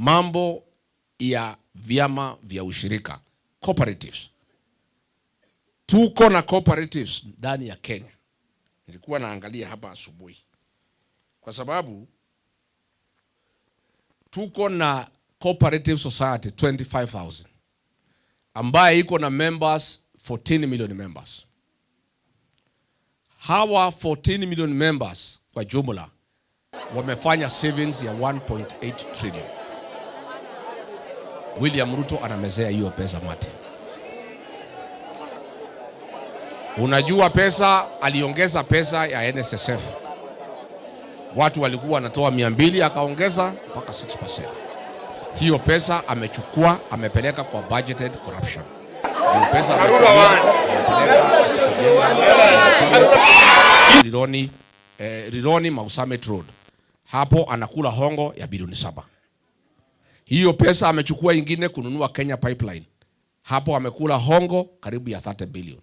Mambo ya vyama vya ushirika, cooperatives. Tuko na cooperatives ndani ya Kenya. Nilikuwa naangalia hapa asubuhi, kwa sababu tuko na cooperative society 25,000 ambaye iko na members 14 million members. Hawa 14 million members kwa jumla wamefanya savings ya 1.8 trillion. William Ruto anamezea hiyo pesa mate. Unajua pesa aliongeza pesa ya NSSF. Watu walikuwa wanatoa 200 akaongeza mpaka 6%. Hiyo pesa amechukua amepeleka kwa budgeted corruption. Hiyo pesa amepeleka kujenga Rironi Mau Summit Road. Hapo anakula hongo ya bilioni 7. Hiyo pesa amechukua ingine kununua Kenya Pipeline. Hapo amekula hongo karibu ya 30 billion.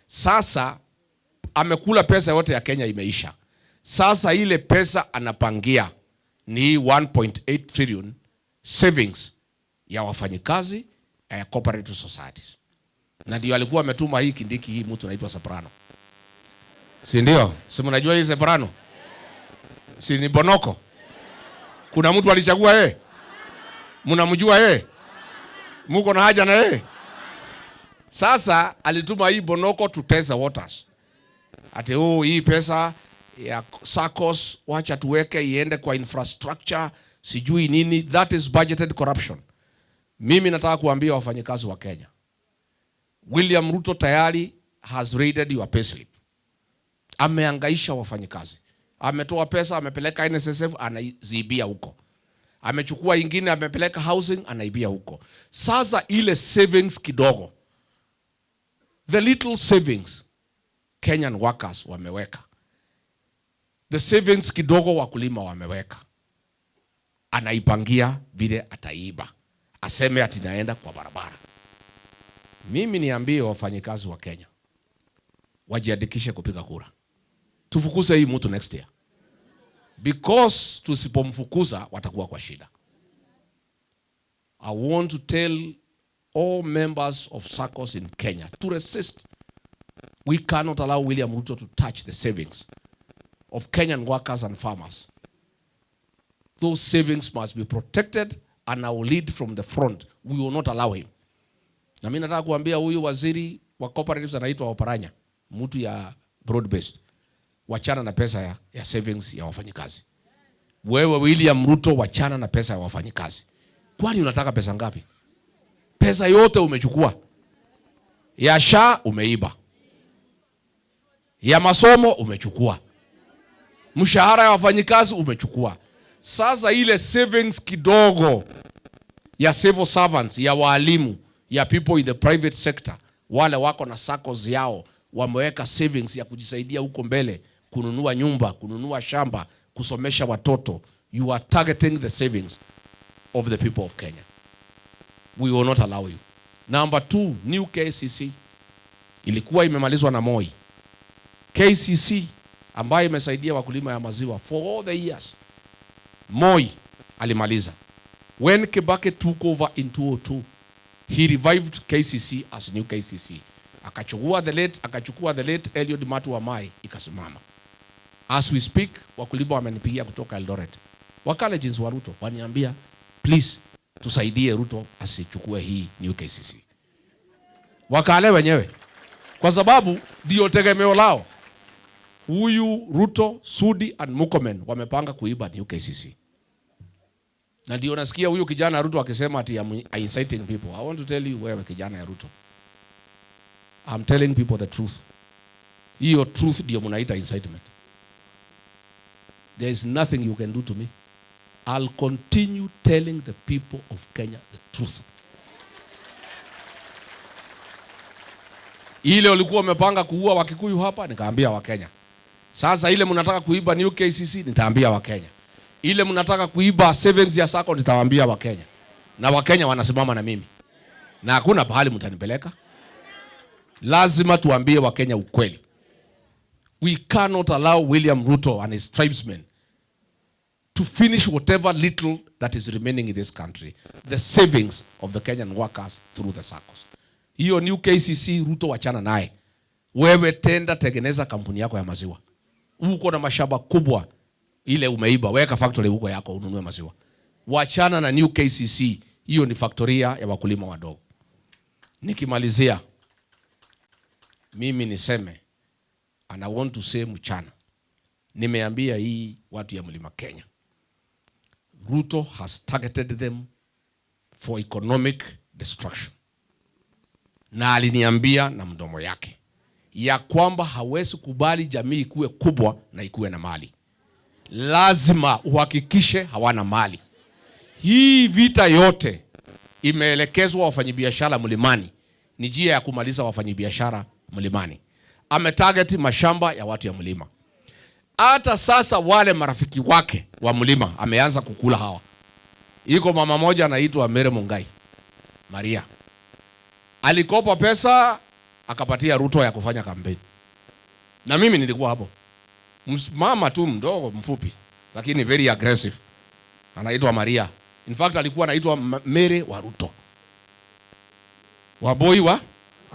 Sasa amekula pesa yote ya Kenya imeisha. Sasa ile pesa anapangia ni 1.8 trillion savings ya wafanyikazi ya cooperative societies. Na ndio alikuwa ametuma hii Kindiki, hii mtu anaitwa Soprano. Si ndio? Si mnajua hii Soprano? Si ni Bonoko? Kuna mtu alichagua yeye? Mnamjua yeye? Muko na haja na yeye? Sasa alituma hii Bonoko to test the waters. Ati oh, hii pesa ya SACCOS wacha tuweke iende kwa infrastructure sijui nini. That is budgeted corruption. Mimi nataka kuambia wafanyikazi wa Kenya, William Ruto tayari has raided your payslip. Ameangaisha wafanyikazi. Ametoa pesa, amepeleka NSSF, anaziibia huko. Amechukua ingine, amepeleka housing, anaibia huko. Sasa ile savings kidogo, the little savings Kenyan workers wameweka, the savings kidogo wakulima wameweka, anaipangia vile ataiba, aseme ati naenda kwa barabara. Mimi niambie wafanyikazi wa Kenya wajiandikishe kupiga kura, tufukuze hii mtu next year, because tusipomfukuza watakuwa kwa shida. I want to tell all members of SACCOS in Kenya to resist. We cannot allow William Ruto to touch the savings of Kenyan workers and farmers. Those savings must be protected, and I will lead from the front. We will not allow him. Na mimi nataka kuambia huyu waziri wa cooperatives anaitwa Oparanya, mtu ya broad based. Wachana na pesa ya savings ya wafanyikazi. Wewe William Ruto, wachana na pesa ya wafanyikazi. Kwani unataka pesa ngapi? Pesa yote umechukua. Ya SHA umeiba. Ya masomo umechukua. Mshahara ya wafanyikazi umechukua. Sasa ile savings kidogo ya civil servants, ya walimu, ya people in the private sector, wale wako na SACCOS yao, wameweka savings ya kujisaidia huko mbele, kununua nyumba, kununua shamba, kusomesha watoto. You are targeting the savings of the people of Kenya. We will not allow you. Number 2, new KCC ilikuwa imemalizwa na Moi. KCC ambayo imesaidia wakulima ya maziwa for all the years, Moi alimaliza. When Kibaki took over in 2002, he revived KCC as new KCC. Akachukua the late Eliud Matu Wamae, ikasimama. As we speak, wakulima wamenipigia kutoka Eldoret. Wakalenjin wa Ruto waniambia, please tusaidie Ruto asichukue hii new KCC. Wakale wenyewe, kwa sababu ndio tegemeo lao. Huyu Ruto, Sudi and Murkomen wamepanga kuiba new KCC. Na ndio nasikia huyu kijana Ruto akisema ati I'm inciting people. I want to tell you, wewe kijana ya Ruto, I'm telling people the truth. Hiyo truth ndio mnaita incitement. There is nothing you can do to me. I'll continue telling the people of Kenya the truth. Ile walikuwa wamepanga kuua Wakikuyu hapa, nikaambia Wakenya. Sasa ile mnataka kuiba new KCC, nitaambia Wakenya. Ile mnataka kuiba savings ya SACCO, nitawaambia Wakenya. Na Wakenya wanasimama na mimi. Na hakuna pahali mtanipeleka. Lazima tuambie Wakenya ukweli. We cannot allow William Ruto and his tribesmen to finish whatever little that is remaining in this country, the savings of the Kenyan workers through the SACCOs. Hiyo new KCC, Ruto wachana naye. Wewe tenda tengeneza kampuni yako ya maziwa. Uko na mashamba kubwa ile umeiba, weka factory huko yako ununue maziwa. Wachana na new KCC, hiyo ni factoria ya wakulima wadogo. Nikimalizia, mimi niseme, and I want to say mchana, nimeambia hii watu ya Mlima Kenya, Ruto has targeted them for economic destruction, na aliniambia na mdomo yake ya kwamba hawezi kubali jamii ikuwe kubwa na ikuwe na mali. Lazima uhakikishe hawana mali. Hii vita yote imeelekezwa wafanyabiashara mlimani, ni njia ya kumaliza wafanyabiashara mlimani. Ametarget mashamba ya watu ya mlima. Hata sasa wale marafiki wake wa mlima ameanza kukula hawa. Iko mama moja anaitwa Mary Mungai Maria, alikopa pesa akapatia Ruto ya kufanya kampeni, na mimi nilikuwa hapo. Mama tu mdogo mfupi, lakini very aggressive, anaitwa Maria. In fact alikuwa anaitwa Mary wa Ruto, Wamboi wa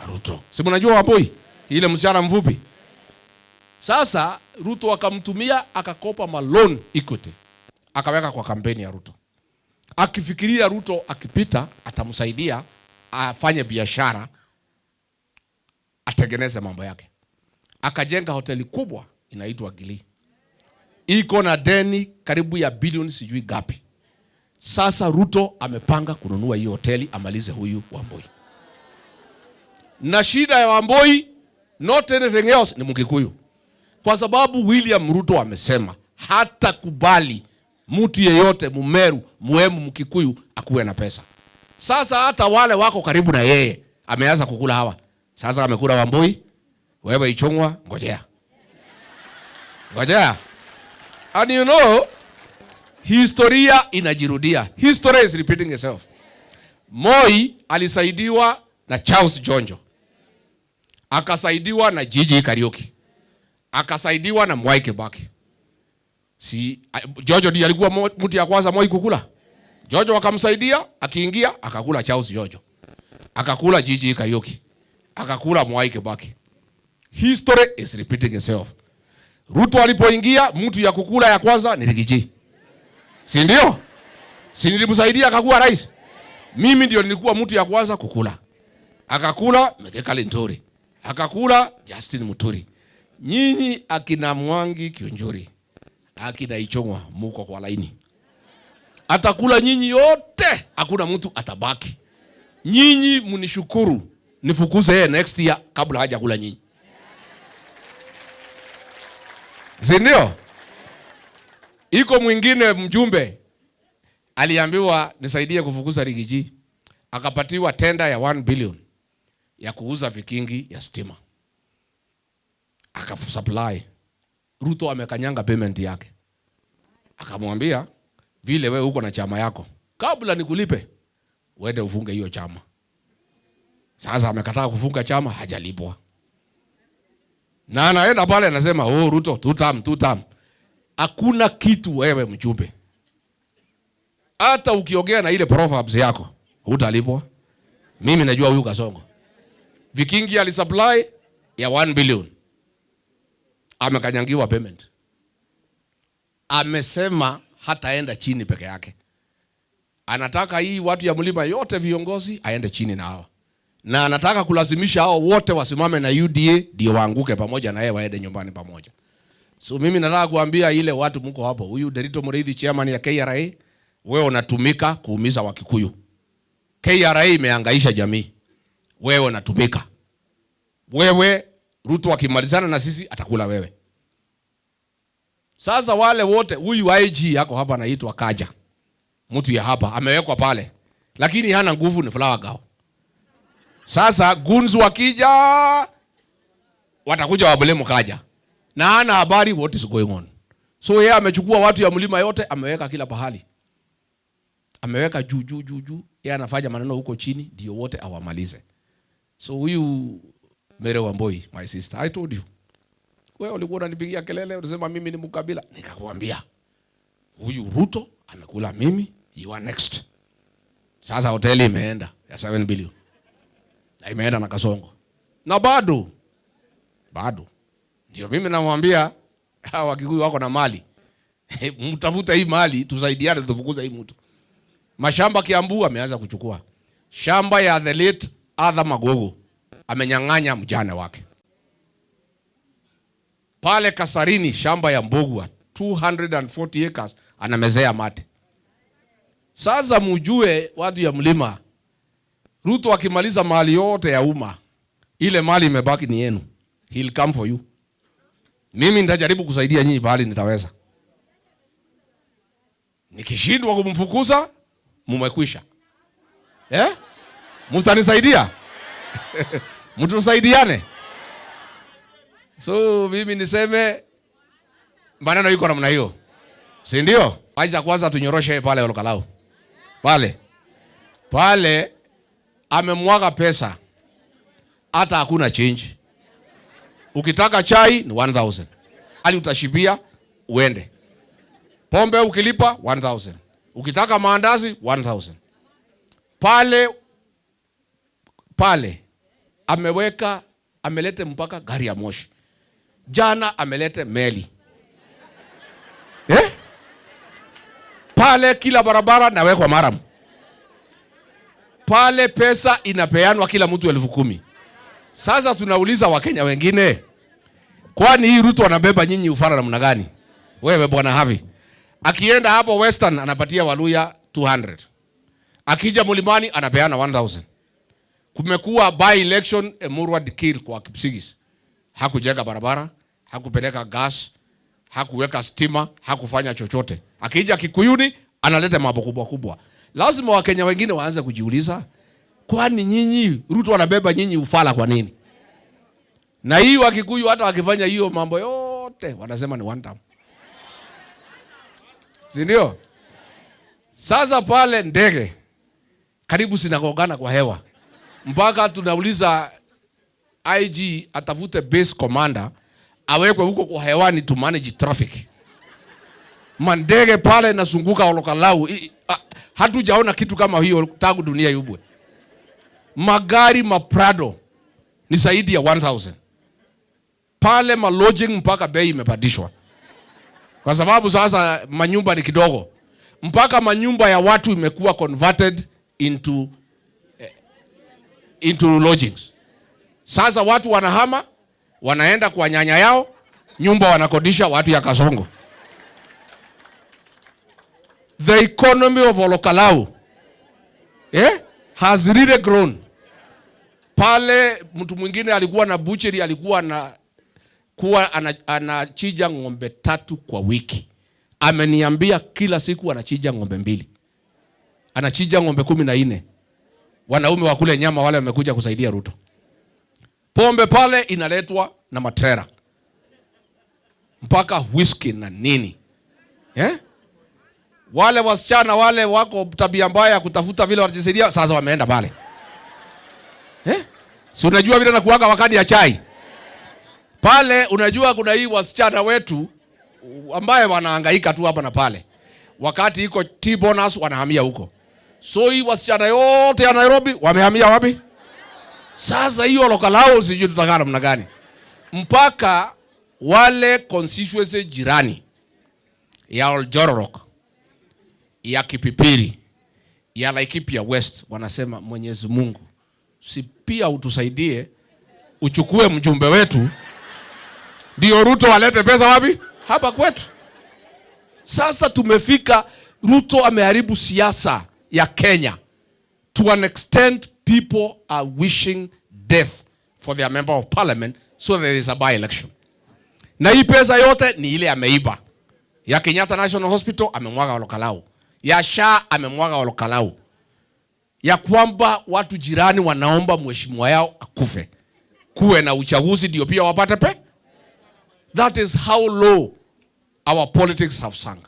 Ruto. Si mnajua Wamboi, ile msichana mfupi. Sasa Ruto akamtumia akakopa maloan Equity, akaweka kwa kampeni ya Ruto, akifikiria Ruto akipita atamsaidia afanye biashara atengeneze mambo yake. Akajenga hoteli kubwa inaitwa Gili, iko na deni karibu ya bilioni sijui gapi. Sasa Ruto amepanga kununua hiyo hoteli amalize huyu Wamboi. Na shida ya Wamboi, not anything else, ni Mkikuyu, kwa sababu William Ruto amesema hatakubali mtu yeyote Mumeru, Muembu, Mkikuyu akuwe na pesa. Sasa hata wale wako karibu na yeye ameanza kukula hawa. Sasa amekula Wamboi, wewe Ichung'wa, ngojea. Ngojea. And you know, historia inajirudia. History is repeating itself. Moi alisaidiwa na Charles Njonjo, akasaidiwa na G.G. Kariuki, akasaidiwa na Mwai Kibaki. Si Njonjo ndiye alikuwa mtu ya kwanza Moi kukula? Njonjo akamsaidia, akiingia akakula Charles Njonjo, akakula G.G. Kariuki, akakula Mwai Kibaki. History is repeating itself. Ruto alipoingia, mtu ya kukula ya kwanza ni Riggy G. Si ndio? Si nilimsaidia akakuwa rais? Mimi ndio nilikuwa mtu ya kwanza kukula. Akakula Mithika Linturi, akakula Justin Muturi. Nyinyi akina Mwangi Kiunjuri, akina Ichung'wa muko kwa laini. Atakula nyinyi yote, hakuna mtu atabaki. Nyinyi mnishukuru, nifukuze yeye next year kabla hajakula nyinyi. Si ndio? Iko mwingine mjumbe aliambiwa nisaidie kufukuza Riggy G. Akapatiwa tenda ya 1 billion ya kuuza vikingi ya stima. Akasupply. Ruto amekanyanga payment yake. Akamwambia vile wewe uko na chama yako, kabla nikulipe uende ufunge hiyo chama. Sasa amekataa kufunga chama, hajalipwa. Na anaenda pale anasema, oh Ruto, two term, two term. Hakuna kitu wewe mjumbe. Hata ukiongea na ile proverbs yako, hutalipwa. Mimi najua huyu Kasongo. Vikingi alisupply ya 1 billion. Amekanyangiwa payment. Amesema hataenda chini peke yake. Anataka hii watu ya mlima yote viongozi aende chini na hawa. Na anataka kulazimisha hao wote wasimame na UDA ndio waanguke pamoja na yeye waende nyumbani pamoja. So mimi nataka kuambia ile watu mko hapo, huyu Nderitu Muriithi chairman ya KRA, wewe unatumika kuumiza Wakikuyu. KRA imehangaisha jamii. Wewe unatumika. Wewe Ruto akimalizana na sisi atakula wewe. Sasa wale wote, huyu IG yako hapa anaitwa Kaja. Mtu ya hapa amewekwa pale. Lakini hana nguvu, ni flower girl. Sasa goons wakija watakuja wablame Kaja. Na hana habari what is going on. So yeye amechukua watu ya mlima yote ameweka kila pahali. Ameweka juu juu juu juu. Yeye anafanya maneno huko chini ndio wote awamalize. So huyu Mary Wamboi, my sister, I told you. Wewe ulikuwa unanipigia kelele unasema mimi ni mkabila. Nikakwambia Huyu Ruto amekula mimi, you are next. Sasa hoteli imeenda ya 7 billion. Na imeenda na Kasongo. Na bado bado ndio mimi namwambia hawa Wakikuyu wako na mali, mtafute hii mali, tusaidiane, tufukuze hii mtu. Mashamba Kiambu ameanza kuchukua shamba ya the late Arthur Magogo, amenyang'anya mjane wake pale Kasarini, shamba ya Mbugua 240 acres anamezea mate. Sasa mujue watu ya mlima, Ruto akimaliza mali yote ya umma, ile mali imebaki ni yenu. He'll come for you. Mimi nitajaribu kusaidia nyinyi pahali nitaweza. Nikishindwa kumfukuza, mumekwisha. Eh? Mtanisaidia? Mtusaidiane? So mimi niseme maneno iko namna hiyo, si ndio? Wacha kwanza tunyoroshe pale Olkalou. Pale pale amemwaga pesa, hata hakuna change. Ukitaka chai ni 1000, hali utashibia uende. Pombe ukilipa 1000, ukitaka maandazi 1000. Pale pale ameweka, amelete mpaka gari ya moshi. Jana amelete meli, eh? Pale kila barabara nawekwa murram. Pale pesa inapeanwa kila mtu 10,000. Sasa tunauliza Wakenya wengine, kwani hii Ruto anabeba nyinyi ufala namna gani? Wewe bwana Havi, akienda hapo Western anapatia Waluya 200, akija Mlimani anapeana 1000. Kumekuwa by election Emurua Dikirr kwa Kipsigis, hakujenga barabara, hakupeleka gas, hakuweka stima, hakufanya chochote. Akija Kikuyuni analeta mambo kubwa kubwa. Lazima Wakenya wengine waanze kujiuliza, kwani nyinyi Ruto anabeba nyinyi ufala kwa nini? Na hii Wakikuyu hata wakifanya hiyo mambo yote wanasema ni one term, si ndio? Sasa pale ndege karibu zinagongana kwa hewa, mpaka tunauliza IG atafute base commander awekwe huko kwa hewani to manage traffic. Mandege pale nazunguka Olkalou, hatujaona kitu kama hiyo tangu dunia iumbwe. Magari maprado ni zaidi ya 1000 pale, ma lodging mpaka bei imepandishwa kwa sababu sasa manyumba ni kidogo, mpaka manyumba ya watu imekuwa converted into lodgings. Sasa watu wanahama, wanaenda kwa nyanya yao, nyumba wanakodisha watu ya Kasongo. The economy of Olkalou, eh, has really grown. Pale mtu mwingine alikuwa na butchery, alikuwa na kuwa anachinja ng'ombe 3 kwa wiki. Ameniambia kila siku anachinja ng'ombe 2. Anachinja ng'ombe 14. Wanaume wa kule nyama wale wamekuja kusaidia Ruto. Pombe pale inaletwa na matrera. Mpaka whisky na nini. Eh? Wale wasichana wale wako tabia mbaya kutafuta vile wanajisaidia, sasa wameenda pale. Eh? Si unajua vile nakuaga wakati ya chai. Pale unajua kuna hii wasichana wetu ambaye wanahangaika tu hapa na pale. Wakati iko tea bonus wanahamia huko. So hii wasichana yote ya Nairobi wamehamia wapi? Sasa hiyo Olkalou sijui tutakaa namna gani. Mpaka wale constituency jirani ya Oljororok, ya Kipipiri, ya Laikipia West wanasema Mwenyezi Mungu si pia utusaidie uchukue mjumbe wetu ndio Ruto alete pesa wapi? Hapa kwetu. Sasa tumefika, Ruto ameharibu siasa ya Kenya to an extent people are wishing death for their member of parliament so there is a by-election. Na hii pesa yote ni ile ameiba. Ya Kenyatta National Hospital amemwaga Olkalou. Ya SHA amemwaga Olkalou. Ya kwamba watu jirani wanaomba mheshimiwa yao akufe. Kuwe na uchaguzi ndio pia wapate pe. That is how low our politics have sunk.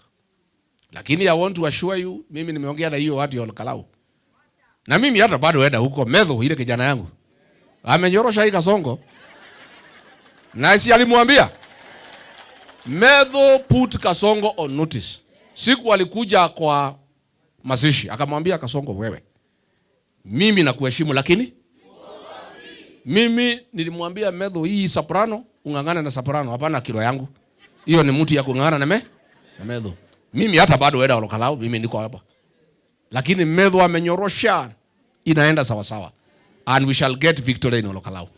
Lakini I want to assure you, mimi nimeongea na hiyo watu ya Olkalou. Na mimi hata bado enda huko Methu, ile kijana yangu amenyorosha hii Kasongo. Na si alimwambia Methu put Kasongo on notice. Siku alikuja kwa mazishi akamwambia Kasongo, wewe, mimi nakuheshimu, lakini mimi nilimwambia Methu, hii soprano ung'ang'ane na soprano, hapana kilo yangu. Hiyo ni mtu ya kung'ang'ana na Methu. Mimi hata bado eda Olkalou, mimi niko hapa. Lakini Methu amenyorosha, inaenda sawa sawa. And we shall get victory in Olkalou.